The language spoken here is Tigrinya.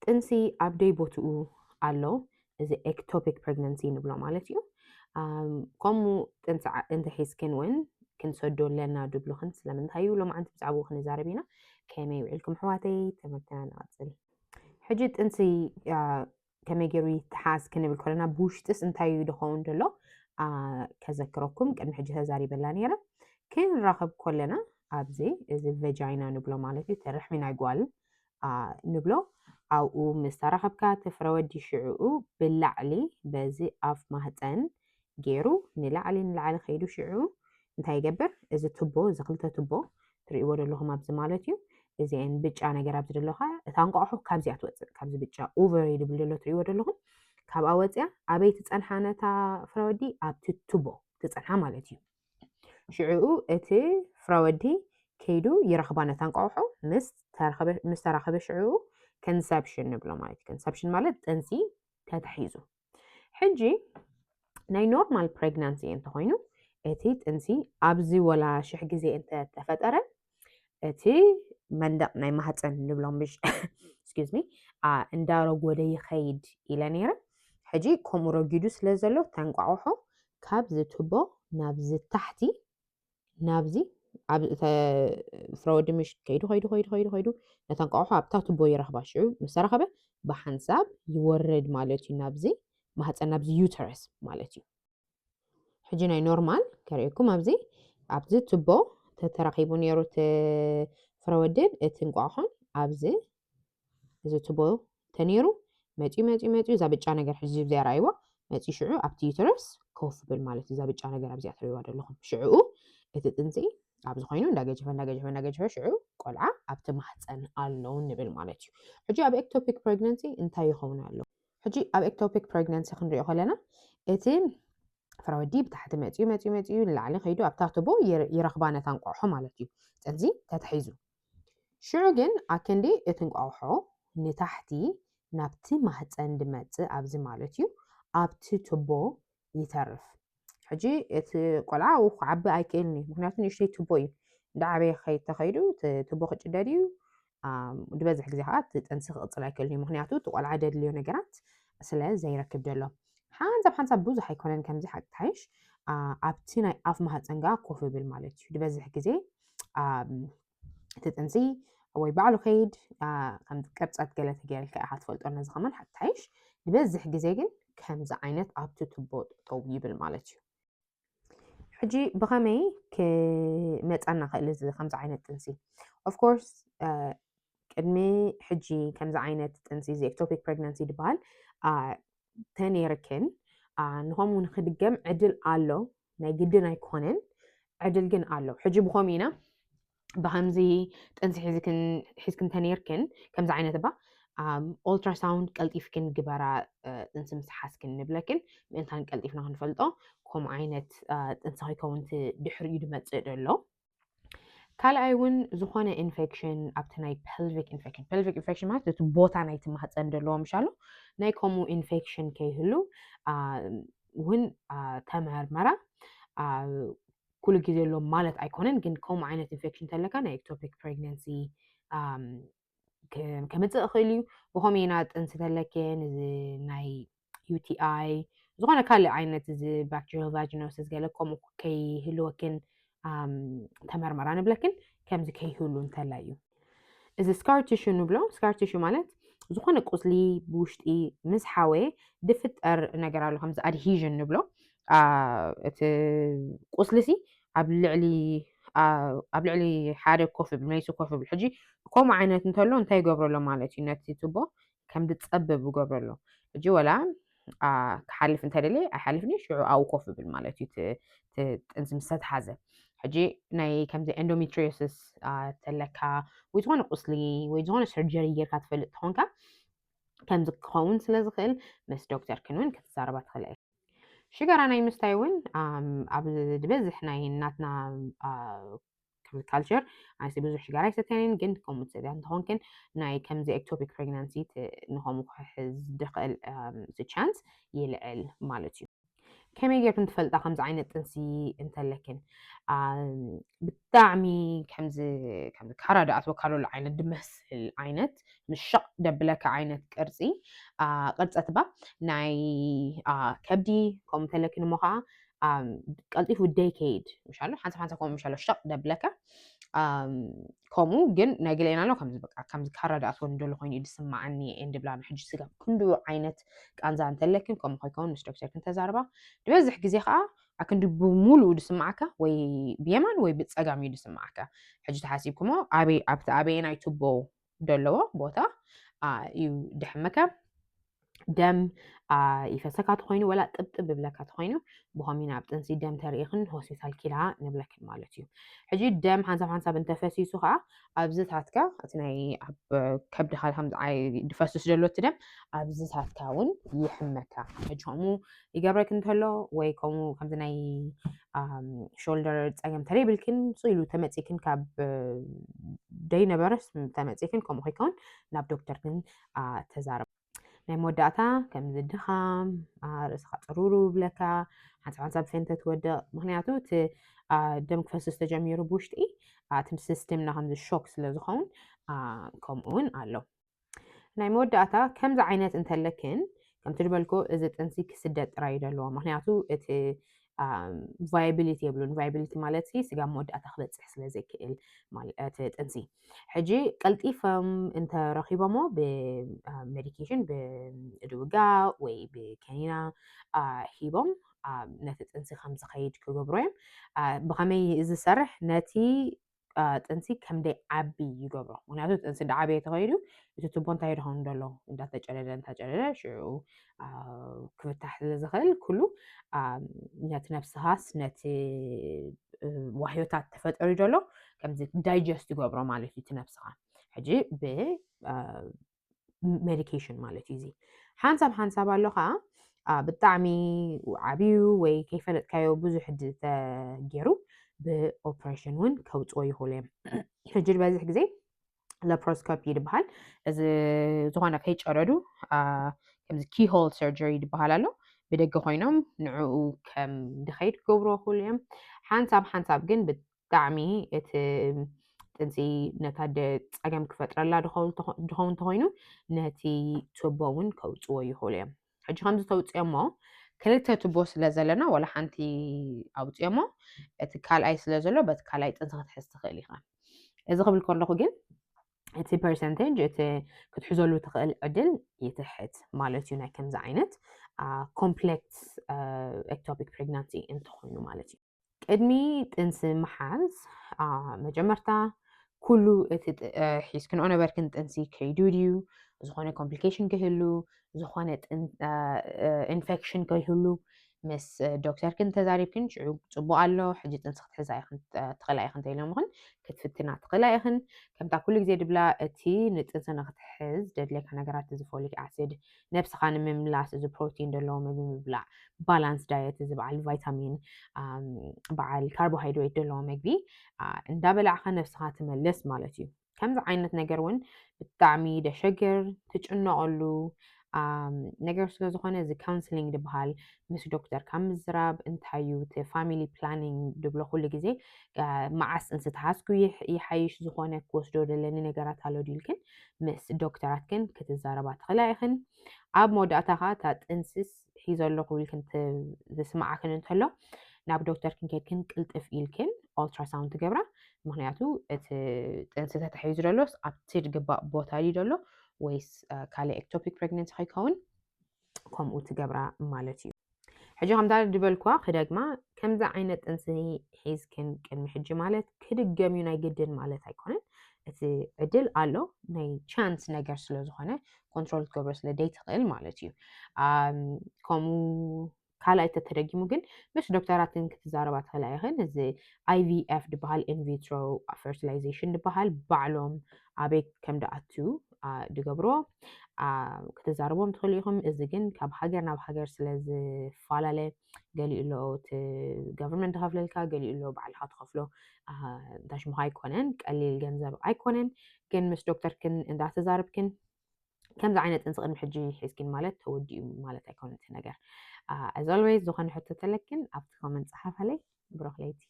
ጥንሲ ኣብ ደይ ቦትኡ ኣሎ። እዚ ectopic pregnancy ንብሎ ማለት እዩ። ከምኡ ጥንሲ እንተሒዝክን እውን ክንሰዶ ኣለና ድብሉኽን ስለምንታይ እዩ ሎማዓንቲ ብዛዕባኡ ክንዛረብ ኢና። ከመይ ውዒልኩም ኣሕዋተይ? ትምህርትና ንቐፅል። ሕጂ ጥንሲ ከመይ ገይሩ ይተሓዝ ክንብል ከለና ብውሽጥስ እንታይ እዩ ዝኸውን ዘሎ ከዘክረኩም። ቅድሚ ሕጂ ተዛሪበላ ነይረ። ክንራኸብ ከለና ኣብዚ እዚ ቨጃይና ንብሎ ማለት እዩ፣ እቲ ርሕሚ ናይ ጓል ንብሎ። ኣብኡ ምስ ተራኸብካ እቲ ፍረወዲ ሽዕኡ ብላዕሊ በዚ ኣፍ ማህፀን ገይሩ ንላዕሊ ንላዕሊ ከይዱ ሽዕኡ እንታይ ይገብር? እዚ ቱቦ፣ እዚ ክልተ ቱቦ ትርእይዎ ዘለኹም ኣብዚ ማለት እዩ። እዚአን ብጫ ነገር ኣብዚ ዘለኻ እታ እንቋቑሖ ካብዚኣ ትወፅእ፣ ካብዚ ብጫ ኦቨሪ ድብል ዘሎ ትርእይዎ ዘለኹም ካብኣ ወፅያ ኣበይ ትፀንሓ ነታ ፍረወዲ? ኣብቲ ቱቦ ትፀንሓ ማለት እዩ። ሽዕኡ እቲ ፍረወዲ ከይዱ ይረኽባ ነታ እንቋቑሖ። ምስ ተራኸበ ሽዕኡ conception ንብሎ ማለት እዩ። Conception ማለት ጥንሲ ተታሒዙ። ሕጂ ናይ ኖርማል ፕሬግናንሲ እንተኾይኑ እቲ ጥንሲ ኣብዚ ወላ ሽሕ ግዜ እንተተፈጠረ እቲ መንደቕ ናይ ማህፀን ንብሎም ብሽ excuse me እንዳረጎደ ይኸይድ ኢለ ነይረ። ሕጂ ከምኡ ረጊዱ ስለ ዘሎ ተንቋቑሖ ካብዚ ቱቦ ናብዚ ታሕቲ ናብዚ ኣብ ፍረወዲ ምሽ ከይዱ ከይዱ ከይዱ ከይዱ ከይዱ ነተንቋቑሖ ኣብታ ቱቦ ይረኽባ። ሽዑ ምስ ተረኸበ ብሓንሳብ ይወርድ ማለት እዩ ናብዚ ማህፀን ናብዚ ዩተረስ ማለት እዩ። ሕጂ ናይ ኖርማል ከርእየኩም ኣብዚ ኣብዚ ቱቦ ተተራኺቡ ነይሩ እቲ ፍረወድን እቲ እንቋቑሖን ኣብዚ እዚ ቱቦ ተነይሩ መፂኡ መፂኡ መፂኡ እዛ ብጫ ነገር ሕጂ እዚኣ ረኣይዋ መፂኡ ሽዑ ኣብቲ ዩተረስ ኮፍ ብል ማለት እዩ። እዛ ብጫ ነገር ኣብዚኣ ትርእይዋ ዘለኹም ሽዕኡ እቲ ጥንሲ ኣብዚ ኮይኑ እንዳገጀፈ እንዳገጀፈ እንዳገጀፈ ሽዑ ቆልዓ ኣብቲ ማህፀን ኣሎ ንብል ማለት እዩ። ሕጂ ኣብ ectopic pregnancy እንታይ ይኸውን ኣሎ? ሕጂ ኣብ ectopic pregnancy ክንሪኦ ከለና እቲ ፍረወዲ ብታሕቲ መፂኡ መፂኡ መፂኡ ንላዕሊ ከይዱ ኣብታ ቱቦ ይረኽባ ነታ እንቋቑሖ ማለት እዩ። ጥንሲ ተታሒዙ ሽዑ ግን ኣክንዲ እቲ እንቋቑሖ ንታሕቲ ናብቲ ማህፀን ድመፅእ ኣብዚ ማለት እዩ ኣብቲ ቱቦ ይተርፍ። ሕጂ እቲ ቆልዓ ኣብኡ ክዓቢ ኣይክእልን እዩ፣ ምክንያቱ ንእሽተይ ቱቦ እዩ። እንዳዓበየ ከይተኸይዱ እቲ ቱቦ ክጭደድ እዩ። ድበዝሕ ግዜ ከዓ እቲ ጥንሲ ክቕፅል ኣይክእልን እዩ፣ ምክንያቱ እቲ ቆልዓ ደድልዮ ነገራት ስለ ዘይረክብ ዘሎ። ሓንሳብ ሓንሳብ ብዙሕ ኣይኮነን ከምዚ ሓቂ ተሓይሽ ኣብቲ ናይ ኣፍ ማህፀን ከዓ ኮፍ ይብል ማለት እዩ። ድበዝሕ ግዜ እቲ ጥንሲ ወይ ባዕሉ ከይድ ከም ቅርፀት ገለ ተገይርልካ ኢኻ ትፈልጦ። ነዚ ከማን ሓታይሽ ዝበዝሕ ግዜ ግን ከምዚ ዓይነት ኣብቲ ቱቦ ጠጠው ይብል ማለት እዩ። ሕጂ ብኸመይ ክመፃና ክእል እዚ ከምዚ ዓይነት ጥንሲ? Of course ቅድሚ ሕጂ ከምዚ ዓይነት ጥንሲ እዚ ectopic pregnancy ዝበሃል ተነይርክን ንኸምኡ ንክድገም ዕድል ኣሎ። ናይ ግድን ኣይኮነን፣ ዕድል ግን ኣሎ። ሕጂ ብኸምኡ ኢና ብከምዚ ጥንሲ ሒዝክን ተነይርክን ከምዚ ዓይነት እባ ultrasound ቀልጢፍክን ግበራ ጥንሲ ምስ ሓዝክን ንብለክን ምእንታን ቀልጢፍና ክንፈልጦ ከምኡ ዓይነት ጥንሲ ከይከውን ድሕሪኡ ድመፅእ ደሎ። ካልኣይ እውን ዝኾነ ኢንፌክሽን ኣብቲ ናይ pelvic infection፣ pelvic infection ማለት እቲ ቦታ ናይቲ ማህፀን ደለዎ ምሻሎ ናይ ከምኡ ኢንፌክሽን ከይህሉ እውን ተመርመራ። ኩሉ ግዜ ኣሎ ማለት ኣይኮነን፣ ግን ከምኡ ዓይነት ኢንፌክሽን ተለካ ናይ ectopic pregnancy ከምፅእ ይኽእል እዩ። ብኸምኡ ኢና ጥንሲ ተለክን እዚ ናይ UTI ዝኾነ ካልእ ዓይነት እዚ bacterial vaginosis ገለ ከምኡ ከይህልወክን ተመርመራ ንብለክን። ከምዚ ከይህሉ እንተላ እዩ እዚ scar tissue ንብሎ። Scar tissue ማለት ዝኾነ ቁስሊ ብውሽጢ ምስ ሓወየ ድፍጠር ነገር ኣሎ፣ ከምዚ adhesion ንብሎ። እቲ ቁስሊ ሲ ኣብ ልዕሊ ኣብ ልዕሊ ሓደ ኮፍ ብል መይሱ ኮፍ ብል። ሕጂ ከምኡ ዓይነት እንተሎ እንታይ ይገብረሎ ማለት እዩ? ነቲ ቱቦ ከም ዝፀብብ ይገብረሎ። ሕጂ ወላ ክሓልፍ እንተደልየ ኣይሓልፍን እዩ፣ ሽዑ ኣብኡ ኮፍ ብል ማለት እዩ። ጥንሲ ምስ ተትሓዘ ሕጂ ናይ ከምዚ endometriosis ተለካ ወይ ዝኾነ ቁስሊ ወይ ዝኾነ ሰርጀሪ ጌርካ ትፈልጥ ተኾንካ ከምዚ ክኸውን ስለ ዝኽእል ምስ ዶክተር ክንውን ክትዛረባ ትኽእል። ሽጋራ ናይ ምስታይ እውን ኣብ ዝበዝሕ ናይ ናትና ካልቸር ኣነስ ብዙሕ ሽጋራ ኣይሰተንን፣ ግን ከምኡ ትሰትያ እንተኾንክን ናይ ከምዚ ectopic pregnancy ንኸምኡ ክሕዝ ድኽእል ቻንስ ይልዕል ማለት እዩ። ከመይ ጌርክን ትፈልጣ ከምዚ ዓይነት ጥንሲ እንተለክን? ብጣዕሚ ከምዚ ከምዚ ካራ ድኣትወካ ዘሎ ዓይነት ድመስል ዓይነት ምሸቕ ደብለካ ዓይነት ቅርፂ ቅርፀትባ ናይ ከብዲ ከምኡ እንተለክን እሞ ከዓ ቀልጢፉ ደይ ከይድ ምሻሎ ሓንሳብ ሓንሳብ ከምኡ ምሻሎ ሸቕ ደብለካ። ከምኡ ግን ናይ ገለና ኣሎ ከምዚ በቃ ከምዚ ካራ ድኣትወ እንደሎ ኮይኑ እዩ ዝስማዓኒ እንድብላ ሕጂ ስጋ ክንዱ ዓይነት ቃንዛ እንተለክን ከምኡ ከይከውን ምስ ዶክተር ክንተዛርባ ዝበዝሕ ግዜ ከዓ ኣክንዲ ብሙሉኡ ዝስማዓካ ወይ ብየማን ወይ ብፀጋም እዩ ዝስማዓካ። ሕጂ ተሓሲብኩሞ ኣበይ ኣብቲ ኣበየናይ ቱቦ ዘለዎ ቦታ እዩ ድሕመካ። ደም ይፈሰካ ተኮይኑ ወላ ጥብጥብ ብብለካ ተኮይኑ ብኮሚና ኣብ ጥንሲ ደም ተርእኽን ሆስፒታል ኪዳ ንብለክን ማለት እዩ። ሕጂ ደም ሓንሳብ ሓንሳብ እንተፈሲሱ ከዓ ኣብዝታትካ እቲ ናይ ኣብ ከብድካ ድፈስስ ዘሎ እቲ ደም ኣብዝታትካ እውን ይሕመካ። ሕጂ ከምኡ ይገብረክ እንተሎ ወይ ከምኡ ከምዚ ናይ ሾልደር ፀገም ተለይብልክን ስኢሉ ተመፂክን ካብ ደይ ነበረስ ተመፂክን ከምኡ ከይከውን ናብ ዶክተርክን ተዛረብ። ናይ መወዳእታ ከምዚ ድኻም ርእስኻ ፅሩሩ ብለካ ሓንሳብ ሓንሳብ ፈንተ ትወድቕ ምክንያቱ እቲ ደም ክፈስስ ተጀሚሩ ብውሽጢ እቲ ሲስተምና ከምዚ ሾክ ስለ ዝኸውን ከምኡ እውን ኣሎ። ናይ መወዳእታ ከምዚ ዓይነት እንተለክን ከምቲ ዝበልኮ እዚ ጥንሲ ክስደድ ጥራይ እዩ ዘለዎ ምክንያቱ እቲ viability የብሉን viability ማለት ስጋ መወዳእታ ክበፅሕ ስለ ዘይክእል እቲ ጥንሲ ሕጂ ቀልጢፎም እንተረኪቦሞ ብሜዲኬሽን ብድውጋ ወይ ብከኒና ሂቦም ነቲ ጥንሲ ከም ዝኸይድ ክገብሩ እዮም። ብኸመይ ዝሰርሕ ነቲ ጥንሲ ከምደይ ዓቢ ይገብሮ ምክንያቱ ጥንሲ እንዳዓበየ ተኸይዱ እቲ ቱቦ እንታይ ድኸውን ደሎ እንዳተጨደደ እንታጨደደ ሽዑ ክፍታሕ ስለ ዝኽእል ኩሉ ነቲ ነብስኻስ ነቲ ዋህዮታት ተፈጠሩ ደሎ ከምዚ ዳይጀስት ይገብሮ ማለት እዩ እቲ ነብስኻ ሕጂ ብ ሜዲኬሽን ማለት እዩ እዚ ሓንሳብ ሓንሳብ ኣሎ ከዓ ብጣዕሚ ዓብዩ ወይ ከይፈለጥካዮ ብዙሕ ተገይሩ ብኦፕሬሽን እውን ከውፅኦ ይኽእሉ እዮም። ሕጂ ዝበዝሕ ግዜ ላፕሮስኮፒ ይበሃል። እዚ ዝኾነ ከይጨረዱ ከምዚ ኪሆል ሰርጀሪ ይበሃል ኣሎ። ብደገ ኮይኖም ንዕኡ ከም ድኸይድ ክገብሩ ይኽእሉ እዮም። ሓንሳብ ሓንሳብ ግን ብጣዕሚ እቲ ጥንሲ ነታ ደ ፀገም ክፈጥረላ ድኸውን ተኾይኑ ነቲ ቱቦ እውን ከውፅዎ ይኽእሉ እዮም። ሕጂ ከምዚ ተውፅኦሞ ክልተ ቱቦ ስለ ዘለና ዋላ ሓንቲ ኣውፅኦሞ እቲ ካልኣይ ስለ ዘሎ በቲ ካልኣይ ጥንሲ ክትሕዝ ትኽእል ኢኻ። እዚ ክብል ከለኹ ግን እቲ ፐርሰንቴጅ እቲ ክትሕዘሉ ትኽእል ዕድል ይትሕት ማለት እዩ ናይ ከምዚ ዓይነት ኮምፕሌክስ ኤክቶፒክ ፕሬግናንሲ እንተኾይኑ ማለት እዩ። ቅድሚ ጥንሲ ምሓዝ መጀመርታ ኩሉ እቲ ሒዝክንኦ ነበርክን ጥንሲ ከይዱ ድዩ ዝኾነ ኮምፕሊኬሽን ከይህሉ ዝኾነ ኢንፌክሽን ከይህሉ ምስ ዶክተርክን ተዛሪብክን ሽዑ ፅቡቅ ኣሎ ሕጂ ጥንሲ ክትሕዛ ትኽእላ ኢኽን ተኢሎምኽን ክትፍትና ትኽእላ ኢኽን። ከምታ ኩሉ ግዜ ድብላ እቲ ንጥንሲ ንክትሕዝ ደድለካ ነገራት እዚ ፎሊክ ኣሲድ ነብስኻ ንምምላስ እዚ ፕሮቲን ዘለዎ ምግቢ ምብላዕ ባላንስ ዳየት እዚ በዓል ቫይታሚን በዓል ካርቦሃይድሬት ዘለዎ ምግቢ እንዳበላዕካ ነብስኻ ትመልስ ማለት እዩ። ከምዚ ዓይነት ነገር እውን ብጣዕሚ ደሸግር ትጭነቐሉ ነገር ስለ ዝኾነ እዚ ካውንስሊንግ ዝበሃል ምስ ዶክተር ካብ ምዝራብ እንታይ እዩ እቲ ፋሚሊ ፕላኒንግ ድብሎ ኩሉ ግዜ መዓስ ጥንሲ ተሓዝኩ ይሓይሽ ዝኾነ ክወስዶ ደለኒ ነገራት ኣሎ ድልክን ምስ ዶክተራትክን ክትዛረባ ትኽእላ ኢኽን። ኣብ መወዳእታ ከዓ እታ ጥንስስ ሒዘ ኣለኹ ኢልክን ዝስማዓክን እንተሎ ናብ ዶክተር ክንከድክን ቅልጥፍ ኢልክን ኦልትራሳውንድ ትገብራ። ምክንያቱ እቲ ጥንሲ ተታሒዙ ደሎስ ኣብቲ ዝግባእ ቦታ ድዩ ደሎ ወይስ ካልእ ኤክቶፒክ ፕሬግነንሲ ከይከውን ከምኡ ትገብራ ማለት እዩ። ሕጂ ከምታ ዝበልኳ ክደግማ ከምዚ ዓይነት ጥንሲ ሒዝክን ቅድሚ ሕጂ ማለት ክድገም እዩ ናይ ግድን ማለት ኣይኮነን። እቲ ዕድል ኣሎ ናይ ቻንስ ነገር ስለ ዝኾነ ኮንትሮል ክትገብሮ ስለ ደይትኽእል ማለት እዩ። ከምኡ ካልኣይ ተተደጊሙ ግን ምስ ዶክተራትን ክትዛረባ ትኽእላ ኢኽን። እዚ ኣይቪኤፍ ዝበሃል ኢንቪትሮ ፈርቲላይዜሽን ዝበሃል ባዕሎም ኣበይ ከም ደኣቱ ድገብሮ ክትዛረቦም ትኽእሉ ኢኹም። እዚ ግን ካብ ሃገር ናብ ሃገር ስለ ዝፈላለ ገሊኡ ኣሎ እቲ ገቨርንመንት ዝኸፍለልካ ገሊኡ ኣሎ ባዕልኻ ትኸፍሎ እንታሽምኻ ኣይኮነን ቀሊል ገንዘብ ኣይኮነን። ግን ምስ ዶክተርክን እንዳተዛረብክን ከምዚ ዓይነት ጥንሲ ቅድሚ ሕጂ ሒዝኪን ማለት ተወዲኡ ማለት ኣይኮነን እቲ ነገር። As always ዝኾነ ሕቶ ተለክን ኣብቲ comment ጸሓፋለይ። ብሩኽ ለይቲ።